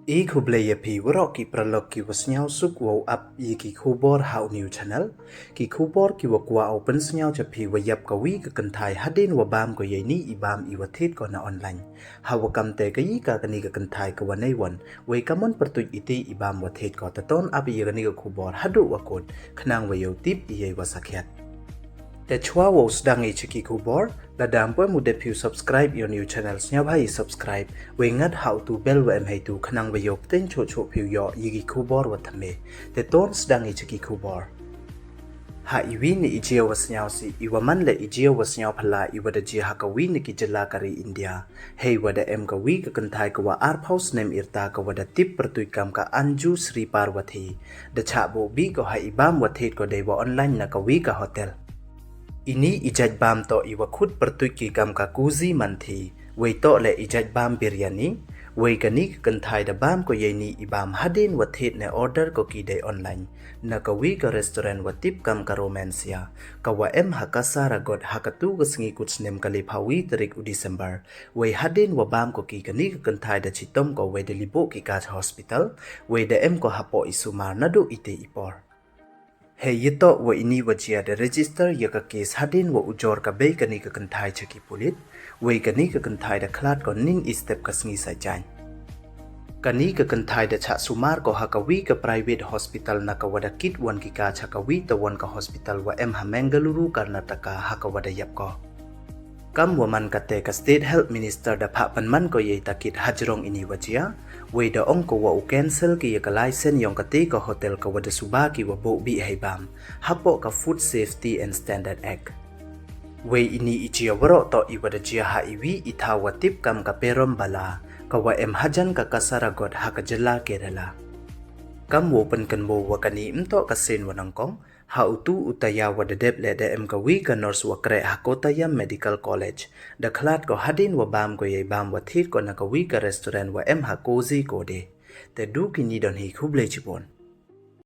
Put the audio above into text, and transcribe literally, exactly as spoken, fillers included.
I khublei ya phi waroh ki paralok ki wa sniawsuk wow ap ya ki khubor ha u new channel. Ki khubor ki wa kwah u pynsniaw cha phi wa yap ka wi ka kynthai hadien wa bam ko ya ini i bam i wa thied ko na online. Ha wa kam te ka i ka kani ka kynthai ka wa nei wan, wei ka mon pyrtuit iti i bam wa thied ko. Te ton ap ya kani ka khubor haduh wa kut khnang wa yow tip ya i wa sakhiat. Te chwa wow sdang i cha ki khubor, lada ym pu em u dep phi u subscribe ya u new channel, sniawbha i subscribe, wei ngat ha u tu bell wa em hei tu khnang wa yow pteng choh choh phi u yoh ya ki khubor wa thymme. Te ton sdang i cha ki khubor. Ha i wi ni i jia wa sniawsih, i wa man le i jia wa sniawphylla, i wa da jia ha ka wi ni ki jylla ka ri India. Hei wa da em ka wi ka kynthai ka wa arphaw snem irta ka wa da tip pyrtuit kam ka Anju Sriparwathi. Da chah boh bih ko ha i bam wa thied ko dei wa online na ka wi ka hotel. Ini i jait bam toh i wa khut pyrtuit ki kam ka Kuzi Manthi, wei toh le i jait bam biryani. Wei kani ka kynthai da bam ko ya ini i bam hadien wa thied ne order ko ki dei online na ka wi ka restaurant wa tip kam ka Romancia, ka wa em ha Kasaragod, ha ka tu ka sngi kut snem ka lephaw wi tarik u December. Wei hadien wa bam ko ki, kani ka kynthai da chitom ko wei da liboh ki ka cha hospital, wei da em ko hapoh i sumar naduh ite i por. Hei ya toh wa ini wa jia da register ya ka case hadien wa ujor ka bei kani ka kynthai cha ki pulit. Wei kani ka kynthai da khlad ko nin i step ka sngi Saitjaiñ. Kani ka kynthai da chah sumar ko ha ka wi ka private hospital na ka wa da kit wan ki ka cha ka wi ta wan ka hospital wa em ha Mangaluru, Karnataka, ha ka wa da yap ko. Kam wa man kate, ka State Health Minister da phah pynman ko ya i takit hajrong ini wa jia. Wei da ong ko wa u cancel ki ya ka license yong kate ka hotel ka wa da suba ki wa boh bih hei bam hapoh ka Food Safety and Standard Act. Wei ini i jia waroh toh i wa da jia ha i wi i thaw wa tip kam ka Perombala, ka wa em hajan ka Kasaragod ha ka jylla Kerala. Kam wow pynkynmaw wa kani ym toh ka sien wa nyngkong. Ha u tu u tayaw wa da dep le da em ka wi ka nurse wa kreh ha Kottayam Medical College, da khlad ko hadien wa bam ko ya i bam wa thied ko na ka wi ka restaurant wa em ha Kozhikode. Te du kini don hi, khublei chibun.